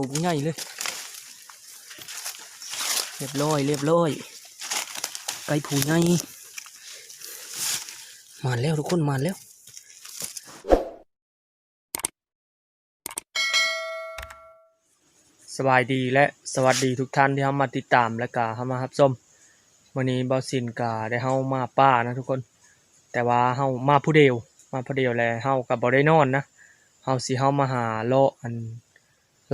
ຕົວໃຫຍ່ເລີຍ. ຮຽບຮ້ອຍ ຮຽບຮ້ອຍ ໄກ່ຜູ້ໃຫຍ່. ມາແລ້ວທຸກຄົນ ມາແລ້ວ. ສະບາຍດີ ແລະ ສະຫວັດດີທຸກທ່ານທີ່ເຂົ້າມາຕິດຕາມ ແລະ ກະເຂົ້າມາຮັບຊົມ. ມື້ນີ້ບ່າວສິນກະໄດ້ເຮົາມາປ່ານະທຸກຄົນ, ແຕ່ວ່າເຮົາມາຜູ້ດຽວ ມາຜູ້ດຽວ ແລະ ເຮົາກະບໍ່ໄດ້ນອນນະ. ເຮົາຊິເຮົາມາຫາເລາະ ອັນ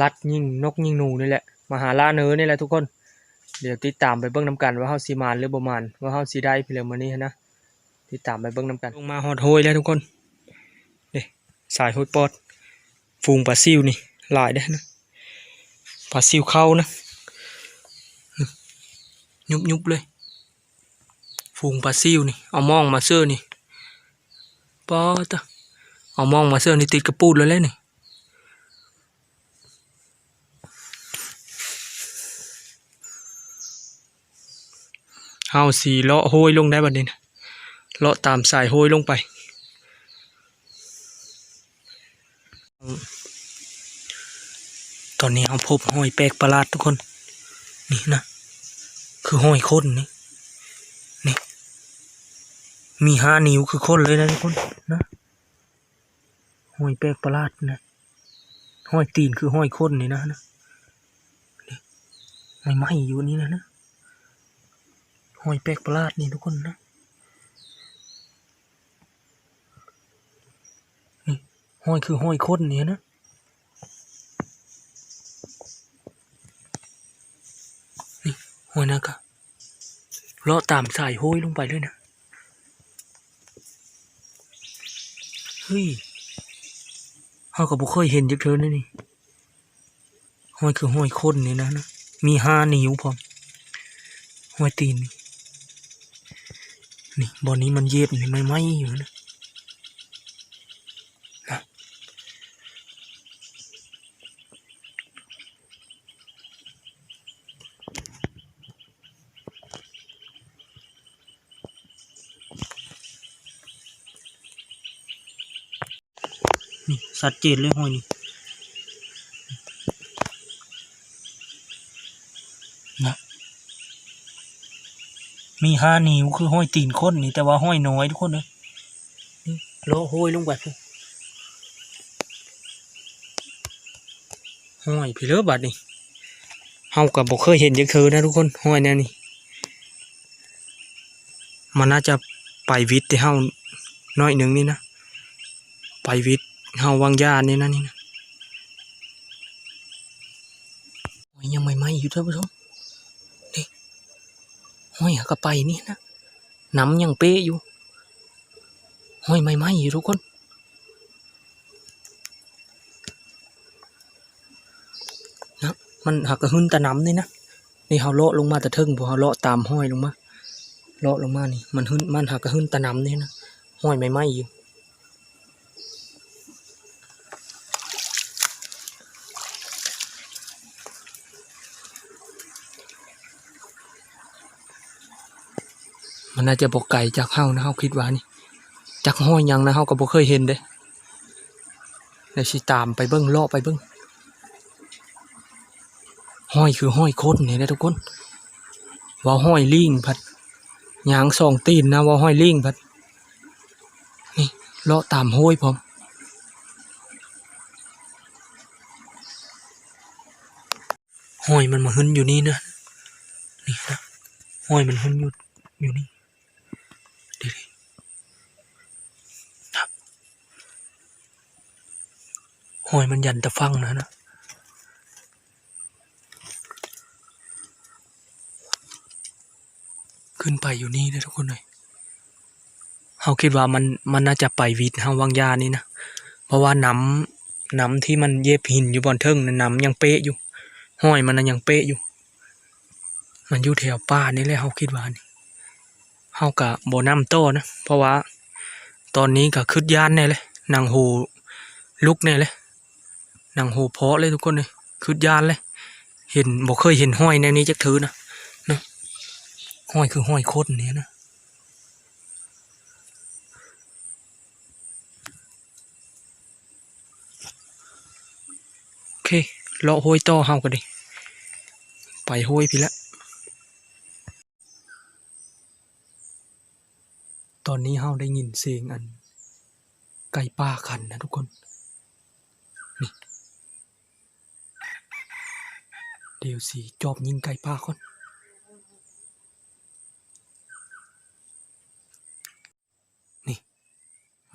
ລັດຍິງນົກຍິງໜູນີ້ແຫຼະ ມາຫາລ່າເນີນີ້ແຫຼະທຸກຄົນ. ດຽວຕິດຕາມໄປເບິ່ງນຳກັນວ່າເຮົາຊິໝານຫຼືບໍ່ໝານ ວ່າເຮົາຊິໄດ້ພີ້ເລີມື້ນີ້ຫັ້ນນະ. ຕິດຕາມໄປເບິ່ງນຳກັນ. ລົງມາຮອດຫ້ວຍແລ້ວທຸກຄົນ. ເດ້ ສາຍຫ້ວຍປອດ ຝູງປາຊິວນີ້ຫຼາຍເດ້ນະ. ປາຊິວເຂົ້ານະ ຍຸບໆເລີຍ. ຝູງປາຊິວນີ້ ເອົາມອງມາເຊີນີ້ ປາດຕະ ເອົາມອງມາເຊີນີ້ ຕິດກະປູດແລ້ວແຫຼະນີ້. ເຮົາຊິເລາະຫ້ວຍລົງໄດ້ບັດນີ້ນະ ເລາະຕາມສາຍຫ້ວຍລົງໄປ. ຕອນນີ້ເຮົາພົບຮອຍແປກປະຫຼາດທຸກຄົນ ນີ້ນະ ຄືຮອຍຄົນນີ້ ນີ້ ມີຫ້ານິ້ວຄືຄົນເລີຍນະທຸກຄົນນະ. ຮອຍແປກປະຫຼາດນະ ຮອຍຕີນຄືຮອຍຄົນນີ້ນະ ນະ ນີ້ ໃໝ່ໆຢູ່ນີ້ນະ ນະ ຮອຍແປກປະຫຼາດນີ້ທຸກຄົນນະ. ນີ້ ຮອຍຄືຮອຍຄົນນີ້ນະ ນີ້ ຮອຍນະກະ ເລາະຕາມສາຍຫ້ວຍລົງໄປເລີຍນະ. ເຮີ້ຍ ເຮົາກະບໍ່ເຄີຍເຫັນຈັກເທື່ອນະນີ້. ຮອຍຄືຮອຍຄົນນີ້ນະ ນະ ມີຫ້ານິ້ວພ້ອມ ຮອຍຕີນນີ້. ນີ້ ບ່ອນນີ້ມັນຢຽບນີ້ ໄໝ້ໆຢູ່ນະ ນະ. ນີ້ ຊັດເຈນເລີຍຮອຍນີ້ນະ ມີຫ້ານິ້ວຄືຮອຍຕີນຄົນນີ້ ແຕ່ວ່າຮອຍນ້ອຍທຸກຄົນເອີຍ. ນີ້ ເລາະຫ້ວຍລົງໄປພຸ້ນ ຮອຍພີ້ເລີ. ບາດນີ້ ເຮົາກະບໍ່ເຄີຍເຫັນຈັກເທື່ອນະທຸກຄົນ ຮອຍແນວນີ້. ມັນໜ້າຈະໄປຫວິດແຕ່ເຮົາໜ້ອຍໜຶ່ງນີ້ນະ ໄປຫວິດເຮົາວາງຢານີ້ນະ ນີ້ນະ. ໂອ້ຍ ຍັງໃໝ່ໆຢູ່ທ່ານຜູ້ຊົມ ນີ້ ຫ້ອຍຫາກະໄປນີ້ນະ ນ້ຳຍັງເປະຢູ່ ຫ້ອຍໃໝ່ໆຢູ່ທຸກຄົນ. ນະ ມັນຫາກະຫຶ້ນຕານ້ຳນີ້ນະ ນີ້ເຮົາເລາະລົງມາແຕ່ເທິງ ເຮົາເລາະຕາມຫ້ອຍລົງມາ ເລາະລົງມານີ້ ມັນຫຶ້ນ ມັນຫາກະຫຶ້ນຕານ້ຳນີ້ນະ ຫ້ອຍໃໝ່ໆຢູ່. ມັນໜ້າຈະບໍ່ໄກຈາກເຮົານະ ເຮົາຄິດວ່ານີ້ ຈັກຫ້ອຍຫຍັງນະ ເຮົາກະບໍ່ເຄີຍເຫັນເດ້. ດຽວຊິຕາມໄປເບິ່ງ ເລາະໄປເບິ່ງ ຫ້ອຍຄືຫ້ອຍຄົນນີ້ແຫຼະທຸກຄົນ. ວ່າຫ້ອຍລີງພັດ ຍ່າງສອງຕີນນະ ວ່າຫ້ອຍລີງພັດ. ນີ້ ເລາະຕາມຫ້ວຍພ້ອມ. ຫ້ອຍມັນມາຫຶ້ນຢູ່ນີ້ນະ ນີ້ນະ ຫ້ອຍມັນຫຶ້ນຢູ່ ຢູ່ນີ້ ເດ້ໆ ນະ ຫ້ອຍມັນຢັນຕາຝັ່ງນະ ນະ. ຂຶ້ນໄປຢູ່ນີ້ເດີທຸກຄົນເອີຍ. ເຮົາຄິດວ່າມັນ ມັນໜ້າຈະໄປຫວິດເຮົາວາງຢານີ້ນະ ເພາະວ່ານ້ຳ ນ້ຳທີ່ມັນເຫຢີຍບຫີນຢູ່ບ່ອນເທິງນັ້ນ ນ້ຳຍັງເປະຢູ່ ຮອຍມັນນະຍັງເປະຢູ່. ມັນຢູ່ແຖວປ່ານີ້ແຫຼະ ເຮົາຄິດວ່ານີ້. ເຮົາກະບໍ່ນຳຕໍ່ນະ ເພາະວ່າຕອນນີ້ກະຄຶດຢ້ານແດ່ເລີຍ ໜັງຫູລຸກແດ່ເລີຍ. ໜັງຫູເພາະເລີຍທຸກຄົນເອີຍ ຄຶດຢ້ານເລີຍ. ເຫັນ ບໍ່ເຄີຍເຫັນຮອຍແນວນີ້ຈັກເທື່ອນະ ເນາະ. ຮອຍຄືຮອຍຄົນນີ້ນະ. ໂອເຄ ເລາະຫ້ວຍຕໍ່ເຮົາກໍໄດ້ ໄປຫ້ວຍພີ້ລະ. ຕອນນີ້ເຮົາໄດ້ຍິນສຽງອັນໄກ່ປ່າຂັນນະທຸກຄົນ. ນີ້ ດຽວຊິຈອບຍິງໄກ່ປ່າກ່ອນ. ນີ້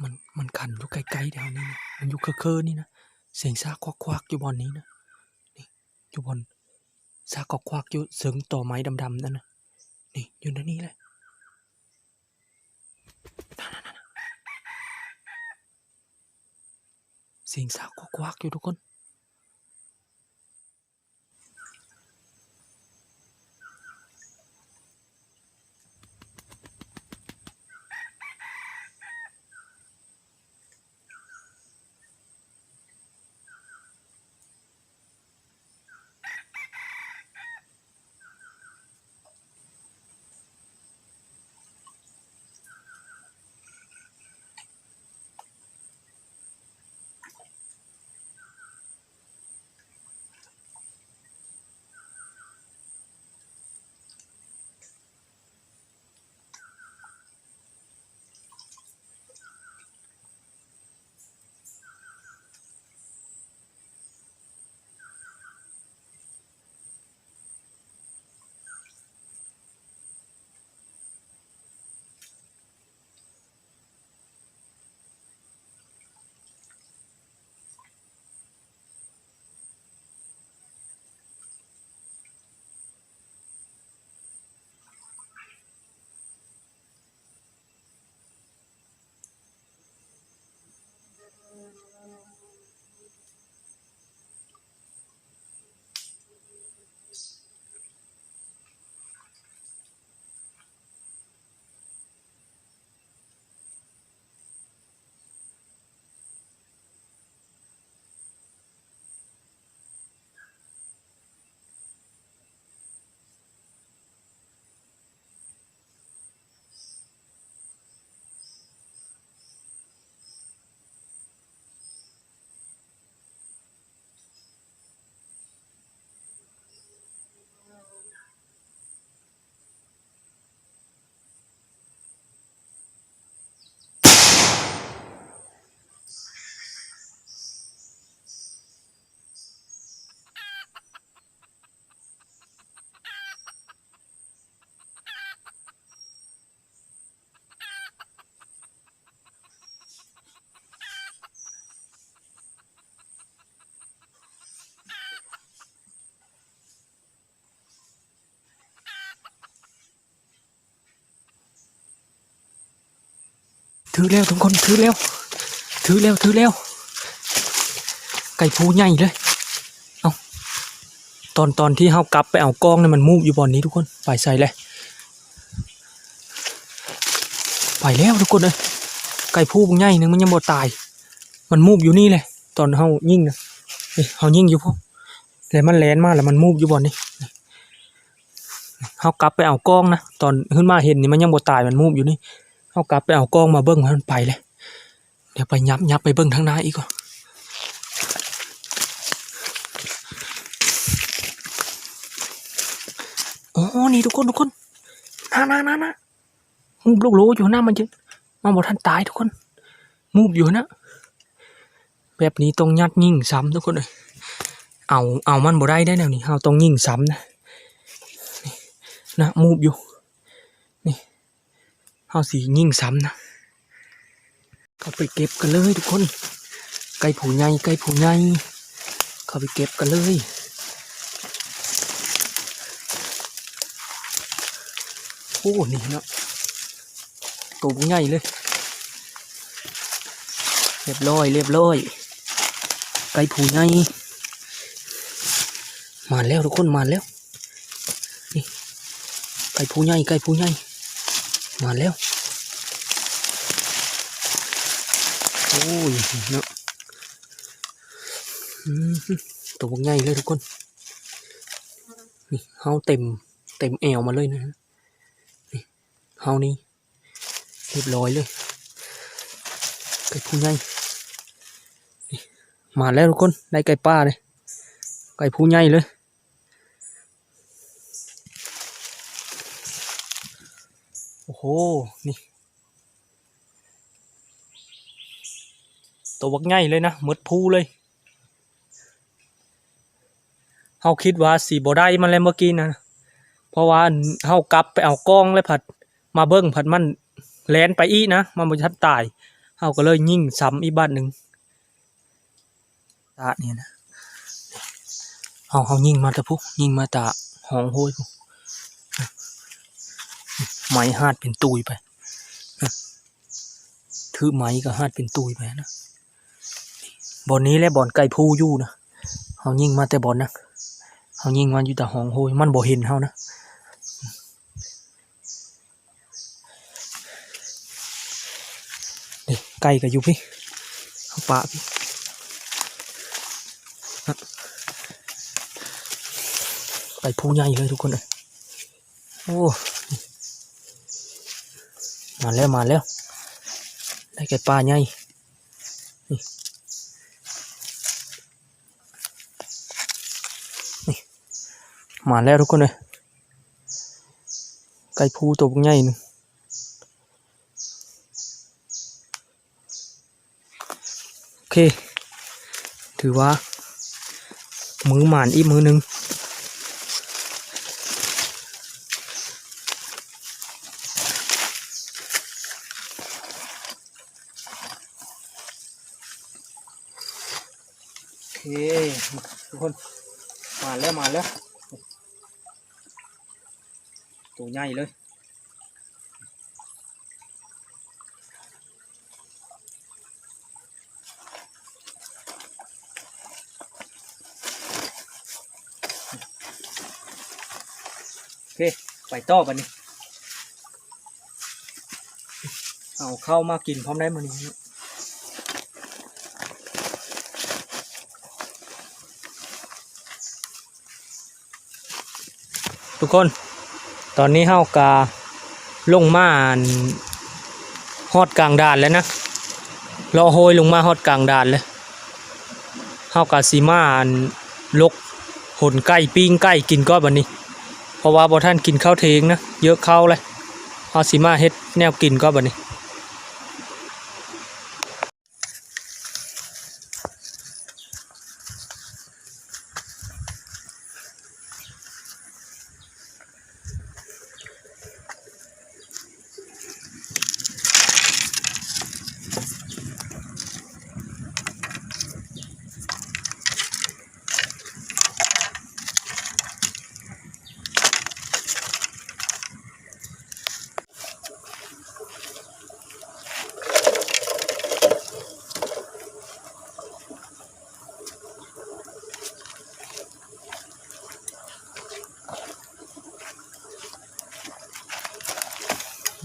ມັນ ມັນຂັນຢູ່ໃກ້ໆແຖວນີ້ນະ ມັນຢູ່ເຄີໆນີ້ນະ. ສຽງຊາກຄວັກໆຢູ່ບ່ອນນີ້ນະ. ນີ້ ຢູ່ບ່ອນຊາກຄວັກໆຢູ່ເຊິ່ງຕໍໄມ້ດຳໆນັ້ນນະ. ນີ້ ຢູ່ໃນນີ້ແຫຼະ. ສຽງຊາກຄວັກໆຢູ່ທຸກຄົນ. ຖືກແລ້ວທຸກຄົນ ຖືກແລ້ວ ຖືກແລ້ວ ຖືກແລ້ວ ໄກ່ພູໃຫຍ່ເລີຍ. ເອົ້າ ຕອນ ຕອນທີ່ເຮົາກັບໄປເອົາກ້ອງນີ້ ມັນມູບຢູ່ບ່ອນນີ້ທຸກຄົນ. ໄປໃສແລ້ວ? ໄປແລ້ວທຸກຄົນເອີຍ. ໄກ່ພູບັກໃຫຍ່ໜຶ່ງ ມັນຍັງບໍ່ຕາຍ ມັນມູບຢູ່ນີ້ແຫຼະ. ຕອນເຮົາຍິງນະ ນີ້ ເຮົາຍິງຢູ່ພຸ້ນ ແລ້ວມັນແລ່ນມາ ແລ້ວມັນມູບຢູ່ບ່ອນນີ້. ເຮົາກັບໄປເອົາກ້ອງນະ ຕອນຂຶ້ນມາເຫັນນີ້ ມັນຍັງບໍ່ຕາຍ ມັນມູບຢູ່ນີ້. ເຮົາກັບໄປເອົາກ້ອງມາເບິ່ງວ່າມັນໄປແລ້ວ. ດຽວໄປຫຍັບ ຫຍັບໄປເບິ່ງທາງໜ້າອີກກ່ອນ. ໂອ້ ນີ້ທຸກຄົນ ທຸກຄົນ ນະ ນະ ນະ ນະ ຮູບໂລໂລຢູ່ນະ. ມັນຈະ ມັນບໍ່ທັນຕາຍທຸກຄົນ ມູບຢູ່ນະ. ແບບນີ້ຕ້ອງຍັດຍິງຊ້ຳທຸກຄົນເອີຍ. ເອົາ ເອົາມັນບໍ່ໄດ້ເດ້ແນວນີ້ ເຮົາຕ້ອງຍິງຊ້ຳນະ. ນີ້ນະ ມູບຢູ່ ນີ້ ເຮົາຊິຍິງຊ້ຳນະ. ເຂົ້າໄປເກັບກັນເລີຍທຸກຄົນ ໄກ່ຜູ້ໃຫຍ່ ໄກ່ຜູ້ໃຫຍ່ ເຂົ້າໄປເກັບກັນເລີຍ. ໂອ້ ນີ້ເນາະ ໂຕບັກໃຫຍ່ເລີຍ. ລຽບຮ້ອຍ ລຽບຮ້ອຍ ໄກ່ຜູ້ໃຫຍ່. ມາແລ້ວທຸກຄົນ ມາແລ້ວ. ນີ້ ໄກ່ຜູ້ໃຫຍ່ ໄກ່ຜູ້ໃຫຍ່ ມາແລ້ວ. ໂອ້ຍ ເນາະ ອືມ ໂຕບັກໃຫຍ່ເລີຍທຸກຄົນ. ນີ້ ເຮົາເຕັມ ເຕັມແອວມາເລີຍນະ. ນີ້ ເຮົານີ້ ລຽບຮ້ອຍເລີຍ ໄກ່ຜູ້ໃຫຍ່. ມາແລ້ວທຸກຄົນ ໄດ້ໄກ່ປ່າເດ້. ໄ ກພູໃຫຍ່ເລີຍ. ໂອ້ໂຫ ນີ້ ໂຕບັກໃຫຍ່ເລີຍນະ ໝົດພູເລີຍ. ເຮົາຄິດວ່າຊິບໍ່ໄດ້ມັນແຫຼະເມື່ອກີ້ນະ ເພາະວ່າເຮົາກັບໄປເອົາກ້ອງແລ້ວ ພັດມາເບິ່ງ ພັດມັນແລ່ນໄປອີກນະ ມັນບໍ່ທັນຕາຍ ເຮົາກໍເລີຍຍິງຊ້ຳອີກບາດໜຶ່ງ. ຕານີ້ນະ ເຮົາ ເຮົາຍິງມາແຕ່ພຸ້ນ ຍິງມາແຕ່ຮ່ອງຫ້ວຍພຸ້ນ ໄມ້ຫາດເປັນຕຸຍໄປ ຖືໄມ້ກໍຫາດເປັນຕຸຍໄປນະ. ບ່ອນນີ້ແຫຼະບ່ອນໄກ່ພູຢູ່ນະ ເຮົາຍິງມາແຕ່ບ່ອນນັ້ນ ເຮົາຍິງມາຢູ່ແຕ່ຮ່ອງຫ້ວຍ ມັນບໍ່ເຫັນເຮົານະ. ນີ້ ໄກ່ກໍຢູ່ພີ້ ເຮົາປະພີ້ ໄກ່ພູໃຫຍ່ເລີຍທຸກຄົນເອີຍ. ໂອ້ ມາແລ້ວ ມາແລ້ວ ໄດ້ໄກ່ປ່າໃຫຍ່ ນີ້ ນີ້ ມາແລ້ວທຸກຄົນເອີຍ ໄກ່ພູໂຕບັກໃຫຍ່ໜຶ່ງ. ໂອເຄ ຖືວ່າມື້ໝານອີກມື້ໜຶ່ງ. ໂອເຄ ທຸກຄົນ ມາແລ້ວ ມາແລ້ວ ໂຕໃຫຍ່ເລີຍ. ໂອເຄ ໄປຕໍ່ບັດນີ້ ເອົາເຂົ້າມາກິນພ້ອມໄດ້ມື້ນີ້. ທຸກຄົນ ຕອນນີ້ເຮົາກະລົງມາ ອັນ ຮອດກາງດານແລ້ວນະ ເລາະໂຮຍລົງມາຮອດກາງດານແລ້ວ ເຮົາກະຊິມາ ອັນ ຫຼົກຫົນໄກ່ ປີ້ງໄກ່ກິນກ່ອນບັດນີ້ ເພາະວ່າບໍ່ທັນກິນເຂົ້າເທີ່ຍງນະ ເຍາະເຂົ້າແລ້ວ ເຮົາຊິມາເຮັດແນວກິນກ່ອນບັດນີ້.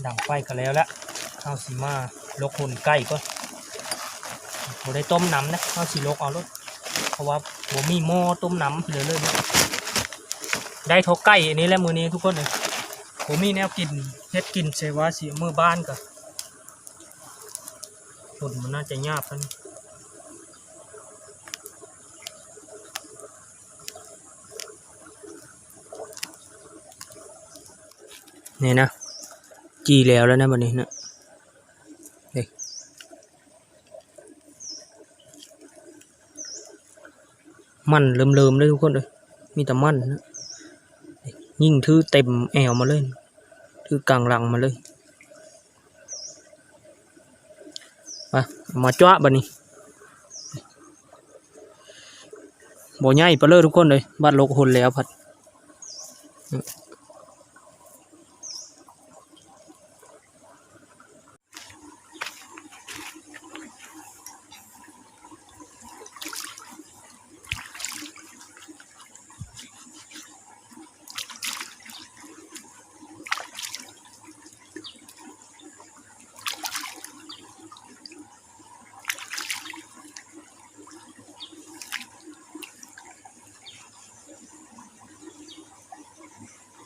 ດັງໄຟກໍແລ້ວລະ ເຮົາຊິມາຫຼົກຫົນໄກ່ກ່ອນ ບໍ່ໄດ້ຕົ້ມນ້ຳນະ ເຮົາຊິຫຼົກເອົາໂລດ ເພາະວ່າບໍ່ມີໝໍ້ຕົ້ມນ້ຳເລີຍ ໄດ້ເທົ່າໄກ່ອັນນີ້ແຫຼະມື້ນີ້ທຸກຄົນເອີຍ ບໍ່ມີແນວກິນ ເຮັດກິນໃສ່ວ່າຊິເມືອບ້ານກໍ ຝົນມັນໜ້າຈະຫຍາບຫັ້ນ ນີ້ນະ ຈີ່ແລ້ວແລ້ວນະບັດນີ້ນະ ນີ້ ມັນເລີ່ມໆເລີຍທຸກຄົນເອີຍ ມີແຕ່ມັນນະ ຍິງຖືເຕັມແອວມາເລີຍ ຖືກາງຫຼັງມາເລີຍ. ມາ ມາຈ້ວະບັດນີ້ ບໍ່ໃຫຍ່ປານເລີທຸກຄົນເອີຍ ບັດຫຼົກຫົນແລ້ວພັດ. ໂ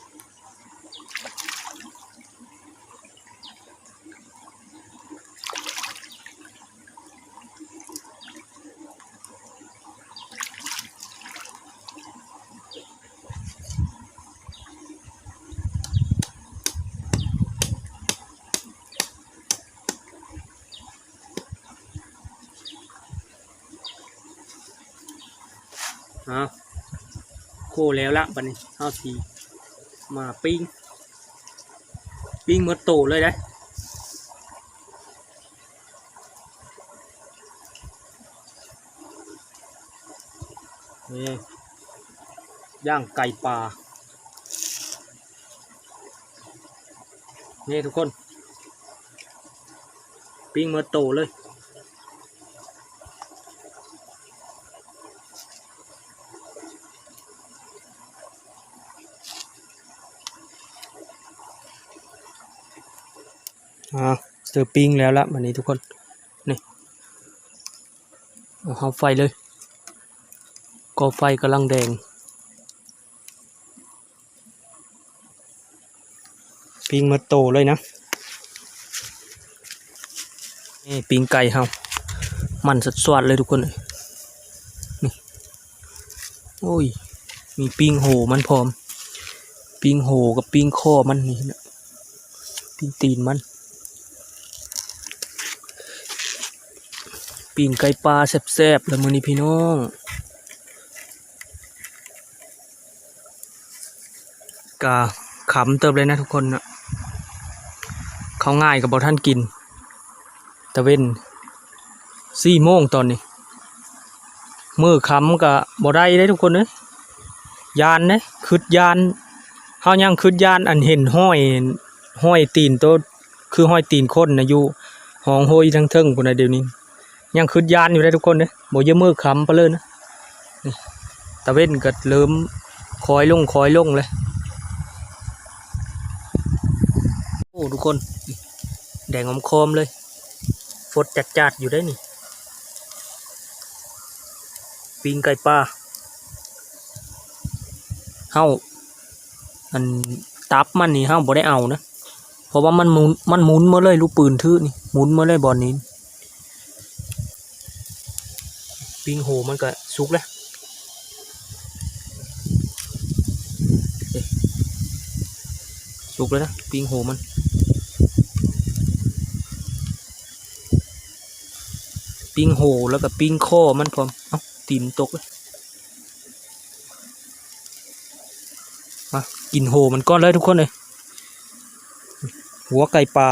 ໂຄແລ້ວລະ ບັດນີ້ເຮົາຊິມາປີ້ງ ປີ້ງໝົດໂຕເລີຍເດ້. ນີ້ ຍ່າງໄກ່ປ່າ ນີ້ທຸກຄົນ ປີ້ງໝົດໂຕເລີຍ. ອ່າ ເຈີປີ້ງແລ້ວລະ ບັດນີ້ທຸກຄົນ ນີ້ ເອົາເຂົ້າໄຟເລີຍ ກໍໄຟກຳລັງແດງ ປີ້ງໝົດໂຕເລີຍນະ. ນີ້ປີ້ງໄກ່ເຮົາ ມັນສວດໆເລີຍທຸກຄົນເອີຍ ນີ້ ໂອ້ຍ ມີປີ້ງໂຫມັນພ້ອມ ປີ້ງໂຫກັບປີ້ງຄໍມັນນີ້ນະ ປີ້ງຕີນມັນ ປີ້ງໄກ່ປ່າແຊບໆລະມື້ນີ້ພີ່ນ້ອງ. ກະຄ່ຳເຕີບເລີຍນະທຸກຄົນເນາະ ເຂົ້າງາຍກະບໍ່ທັນກິນ ຕາເວັນສີ່ໂມງຕອນນີ້ ມື້ຄ່ຳກະບໍ່ໄດ້ເດ້ທຸກຄົນເອີຍ ຢ້ານເດ້ ຄຶດຢ້ານ ເຮົາຍັງຄຶດຢ້ານ ອັນເຫັນຮອຍ ຮອຍຕີນໂຕ ຄືຮອຍຕີນຄົນນະ ຢູ່ຮ່ອງໂຮຍທາງເທິງພຸ້ນນະ ດຽວນີ້ ຍັງຄຶດຢ້ານຢູ່ເດ້ທຸກຄົນເດ້ ບໍ່ຢາກມື້ຄ່ຳປານເລີຍນະ. ນີ້ ຕາເວັນກໍເລີ່ມຄ້ອຍລົງ ຄ້ອຍລົງແລ້ວ. ໂອ້ ທຸກຄົນ ແດງອອມຄອມເລີຍ ຟົດຈັດໆຢູ່ເດ້ນີ້. ປີ້ງໄກ່ປ່າ ເຮົາ ອັນ ຕັບມັນນີ້ເຮົາບໍ່ໄດ້ເອົານະ ເພາະວ່າມັນໝຸນ ມັນໝຸນໝົດເລີຍ ລູກປືນຖືນີ້ ໝຸນໝົດເລີຍບ່ອນນີ້. ປີ້ງໂຫມັນກະສຸກແລ້ວ ເອີ ສຸກແລ້ວນະ ປີ້ງໂຫມັນ ປີ້ງໂຫ ແລ້ວກະປີ້ງຄໍມັນພ້ອມ. ເອົ້າ ຕີນຕົກ ມາກິນໂຫມັນກ່ອນເລີຍທຸກຄົນເອີຍ. ຫົວໄກ່ປ່າ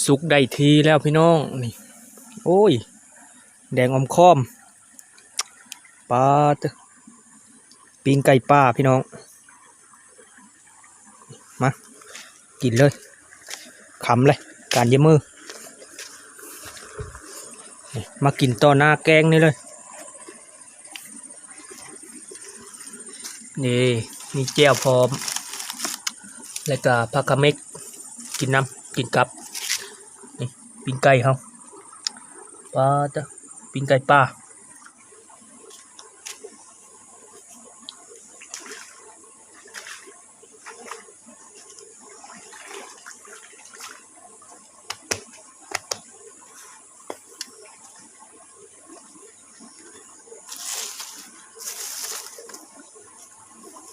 ສຸກໄດ້ທີ່ແລ້ວພີ່ນ້ອງ ນີ້ ໂອ້ຍ ແດງອອມຄອມ ປາດ ປີ້ງໄກ່ປ່າພີ່ນ້ອງ. ມາ ກິນເລີຍ ຄ່ຳເລີຍ ການຢາກມື້ ມາກິນຕໍ່ໜ້າແກງນີ້ເລີຍ. ນີ້ ມີແຈ່ວພ້ອມ ແລ້ວກະຜັກຂະເໝັກ ກິນນຳ ກິນກັບ. ນີ້ ປີ້ງໄກ່ເຮົາ ປາດ ປີ້ງໄກ່ປ່າ.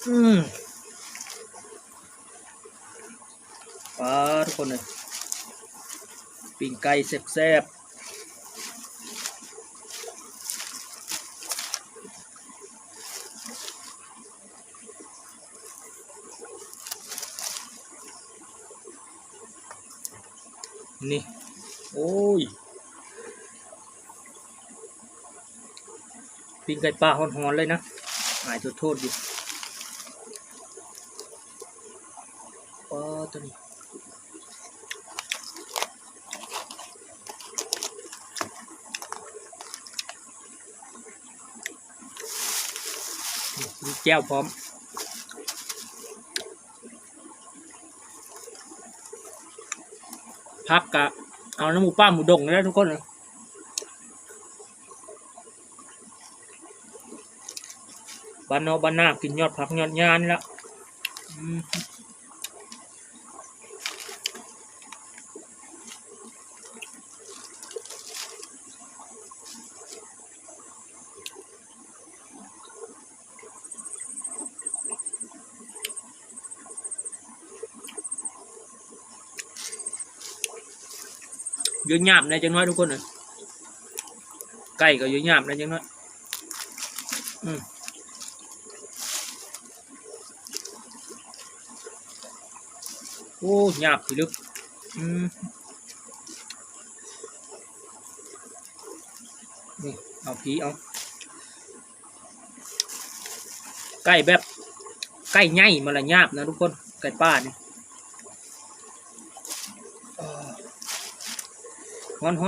ອືມ ປາດ ທຸກຄົນເອີຍ ປີ້ງໄກ່ແຊບໆ. ນີ້ ໂອ້ຍ ປີ້ງໄກ່ປ່າຮ້ອນໆເລີຍນະ ອາຍໂທດໆຢູ່. ປາດ ໂຕນີ້ ມີແຈ່ວພ້ອມ ຜັກກະເອົານຳໝູປ່າໝູດົງນີ້ແຫຼະທຸກຄົນ. ບ້ານນອກບ້ານນາກິນຍອດຜັກຍອດຫຍ້ານີ້ລະ. ອືມ ຍືດຫຍາບແດ່ຈັກໜ້ອຍທຸກຄົນເອີຍ ໄກ່ກໍຍືດຫຍາບແດ່ຈັກໜ້ອຍ. ອືມ ໂອ້ ຫຍາບພິລຶກ. ອືມ ນີ້ ເອົາພີເອົາ. ໄກ່ແບບ ໄກ່ໃຫຍ່ມັນລະຫຍາບນະທຸກຄົນ ໄກ່ປ່ານີ້. ຮ້ອນໆ.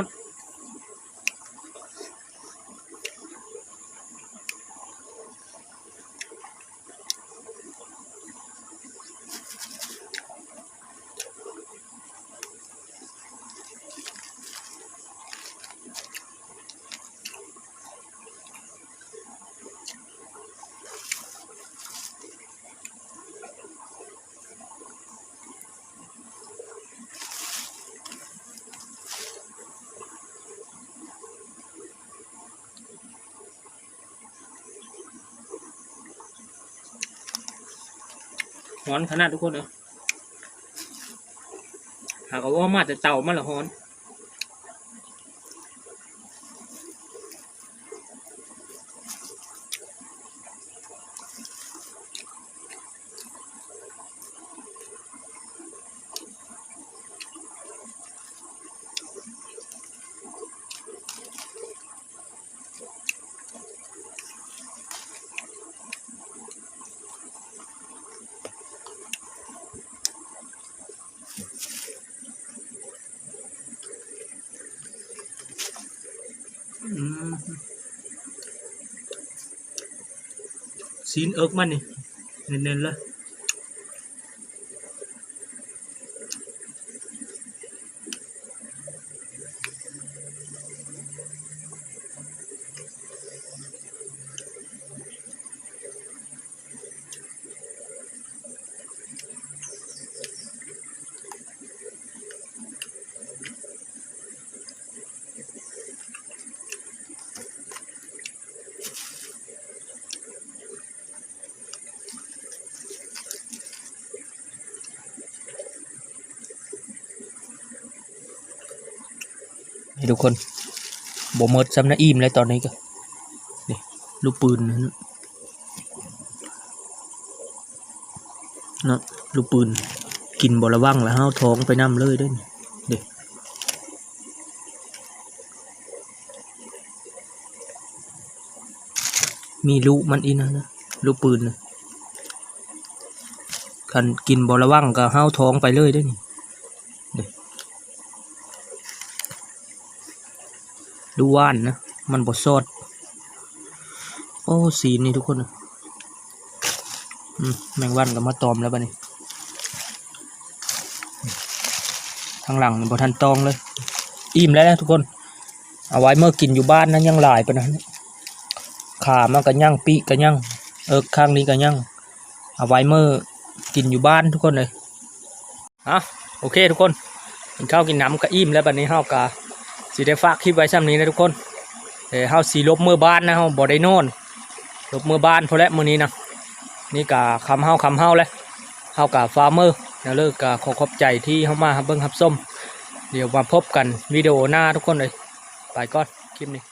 ຮ້ອນຂະໜາດທຸກຄົນເອີຍ. ຫາກເອົາອອກມາແຕ່ເຕົາມັນລະຮ້ອນ. ອືມ ຊີ້ນເອິກມັນນີ້ ເນັ້ນໆເລີຍ. ນີ້ທຸກຄົນ ບໍ່ໝົດຊ້ຳນະ ອີ່ມແລ້ວຕອນນີ້ກະ ນີ້ ລູກປືນນະ ເນາະ ລູກປືນ ກິນບໍ່ລະວັງລະເຮົາທ້ອງໄປນຳເລີຍເດ້ ນີ້ ເດ້. ມີລູກມັນອີກນະ ລູກປືນນະ ຄັນກິນບໍ່ລະວັງກະເຮົາທ້ອງໄປເລີຍເດ້ນີ້ ເດ້. ດູຫວານນະ ມັນບໍ່ຊອດ. ໂອ້ ຊີ້ນນີ້ທຸກຄົນ ອືມ ແມງວັນກໍມາຕອມແລ້ວບັດນີ້ ທາງຫຼັງນີ້ບໍ່ທັນຕ້ອງເລີຍ. ອີ່ມແລ້ວນະທຸກຄົນ ເອົາໄວ້ເມືອກິນຢູ່ບ້ານນະ ຍັງຫຼາຍປານນັ້ນ ຂາມັນກໍຍັງ ປີກກໍຍັງ ເອິກຂ້າງນີ້ກໍຍັງ ເອົາໄວ້ເມືອກິນຢູ່ບ້ານທຸກຄົນເອີຍ. ເອົາ ໂອເຄທຸກຄົນ ກິນເຂົ້າກິນນ້ຳກໍອີ່ມແລ້ວ ບັດນີ້ເຮົາກໍຊິໄດ້ຝາກຄລິບໄວ້ຊ່ຳນີ້ນະທຸກຄົນ. ເອີ ເຮົາຊິຫຼົບເມືອບ້ານນະ ເຮົາບໍ່ໄດ້ນອນ ຫຼົບເມືອບ້ານພຸ້ນແຫຼະມື້ນີ້ນະ. ນີ້ກໍຄ່ຳເຮົາ ຄ່ຳເຮົາແລ້ວ ເຮົາກໍຟ້າວເມືອແລ້ວເລີຍ. ກໍຂໍຂອບໃຈທີ່ເຮົາມາຮັບເບິ່ງຮັບຊົມ ດຽວມາພົບກັນວິດີໂອໜ້າທຸກຄົນເອີຍ. ໄປກ່ອນ ຄລິບນີ້.